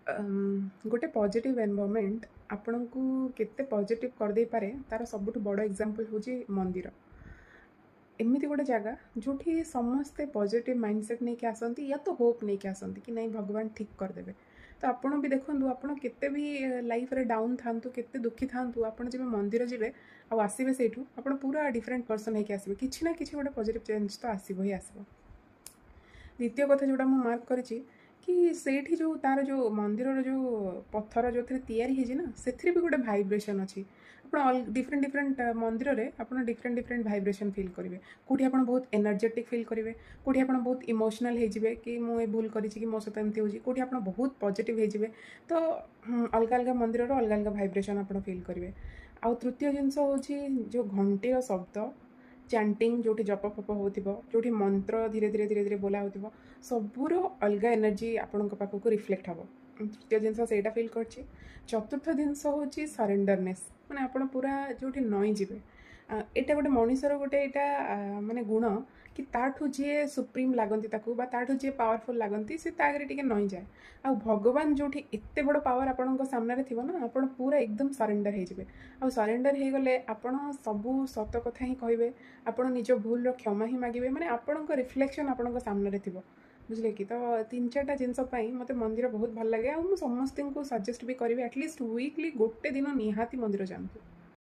ଗୋଟେ positive environment ଆପଣଙ୍କୁ କେତେ ପଜିଟିଭ୍ କରିଦେଇପାରେ, ତାର ସବୁଠୁ ବଡ଼ ଏକ୍ଜାମ୍ପଲ୍ ହେଉଛି ମନ୍ଦିର। ଏମିତି ଗୋଟେ ଜାଗା ଯେଉଁଠି ସମସ୍ତେ ପଜିଟିଭ୍ ମାଇଣ୍ଡସେଟ୍ ନେଇକି ଆସନ୍ତି, ୟା ତ ହୋପ୍ ନେଇକି ଆସନ୍ତି କି ନାଇଁ, ଭଗବାନ ଠିକ୍ କରିଦେବେ। ତ ଆପଣ ବି ଦେଖନ୍ତୁ, ଆପଣ କେତେ ବି ଲାଇଫ୍ରେ ଡାଉନ୍ ଥାନ୍ତୁ, କେତେ ଦୁଃଖୀ ଥାନ୍ତୁ, ଆପଣ ଯେବେ ମନ୍ଦିର ଯିବେ ଆଉ ଆସିବେ ସେଇଠୁ, ଆପଣ ପୁରା ଡିଫରେଣ୍ଟ ପର୍ସନ୍ ହେଇକି ଆସିବେ। କିଛି ନା କିଛି ଗୋଟେ ପଜିଟିଭ୍ ଚେଞ୍ଜ ତ ଆସିବ ହିଁ ଆସିବ। ଦ୍ୱିତୀୟ କଥା ଯେଉଁଟା ମୁଁ ମାର୍କ କରିଛି କି ସେଇଠି ଯେଉଁ ତାର ଯେଉଁ ମନ୍ଦିରର ଯେଉଁ ପଥର ଯେଉଁଥିରେ ତିଆରି ହେଇଛି ନା, ସେଥିରେ ବି ଗୋଟେ ଭାଇବ୍ରେସନ୍ ଅଛି। ଆପଣ ଡିଫରେଣ୍ଟ ଡିଫରେଣ୍ଟ ମନ୍ଦିରରେ ଆପଣ ଡିଫରେଣ୍ଟ ଡିଫରେଣ୍ଟ ଭାଇବ୍ରେସନ୍ ଫିଲ୍ କରିବେ। କେଉଁଠି ଆପଣ ବହୁତ ଏନର୍ଜେଟିକ୍ ଫିଲ୍ କରିବେ, କେଉଁଠି ଆପଣ ବହୁତ ଇମୋସନାଲ୍ ହେଇଯିବେ କି ମୁଁ ଏ ଭୁଲ କରିଛି କି ମୋ ସହିତ ଏମିତି ହେଉଛି, କେଉଁଠି ଆପଣ ବହୁତ ପଜିଟିଭ୍ ହେଇଯିବେ। ତ ଅଲଗା ଅଲଗା ମନ୍ଦିରର ଅଲଗା ଅଲଗା ଭାଇବ୍ରେସନ୍ ଆପଣ ଫିଲ୍ କରିବେ। ଆଉ ତୃତୀୟ ଜିନିଷ ହେଉଛି ଯେଉଁ ଘଣ୍ଟିର ଶବ୍ଦ, ଚାଣ୍ଟିଂ, ଯେଉଁଠି ଜପ ଫପ ହେଉଥିବ, ଯେଉଁଠି ମନ୍ତ୍ର ଧୀରେ ଧୀରେ ଧୀରେ ଧୀରେ ବୋଲା ହେଉଥିବ, ସବୁର ଅଲଗା ଏନର୍ଜି ଆପଣଙ୍କ ପାଖକୁ ରିଫ୍ଲେକ୍ଟ ହେବ। ତୃତୀୟ ଜିନିଷ ସେଇଟା ଫିଲ୍ କରିଛି। ଚତୁର୍ଥ ଜିନିଷ ହେଉଛି ସରେଣ୍ଡରନେସ୍, ମାନେ ଆପଣ ପୁରା ଯେଉଁଠି ନଇଁ ଯିବେ। ଏଇଟା ଗୋଟେ ମଣିଷର ଗୋଟେ ଏଇଟା ମାନେ ଗୁଣ କି ତାଠୁ ଯିଏ ସୁପ୍ରିମ୍ ଲାଗନ୍ତି ତାକୁ ବା ତାଠୁ ଯିଏ ପାୱାରଫୁଲ୍ ଲାଗନ୍ତି, ସେ ତା ଆଗରେ ଟିକେ ନଇଁଯାଏ। ଆଉ ଭଗବାନ ଯେଉଁଠି ଏତେ ବଡ଼ ପାୱାର ଆପଣଙ୍କ ସାମ୍ନାରେ ଥିବ ନା, ଆପଣ ପୁରା ଏକଦମ ସରେଣ୍ଡର ହେଇଯିବେ। ଆଉ ସରେଣ୍ଡର ହେଇଗଲେ ଆପଣ ସବୁ ସତ କଥା ହିଁ କହିବେ, ଆପଣ ନିଜ ଭୁଲର କ୍ଷମା ହିଁ ମାଗିବେ, ମାନେ ଆପଣଙ୍କ ରିଫ୍ଲେକ୍ସନ୍ ଆପଣଙ୍କ ସାମ୍ନାରେ ଥିବ, ବୁଝିଲେ କି? ତ ତିନି ଚାରିଟା ଜିନିଷ ପାଇଁ ମୋତେ ମନ୍ଦିର ବହୁତ ଭଲ ଲାଗେ ଆଉ ମୁଁ ସମସ୍ତଙ୍କୁ ସଜେଷ୍ଟ ବି କରିବି, ଆଟଲିଷ୍ଟ ୱିକଲି ଗୋଟେ ଦିନ ନିହାତି ମନ୍ଦିର ଯାଆନ୍ତୁ।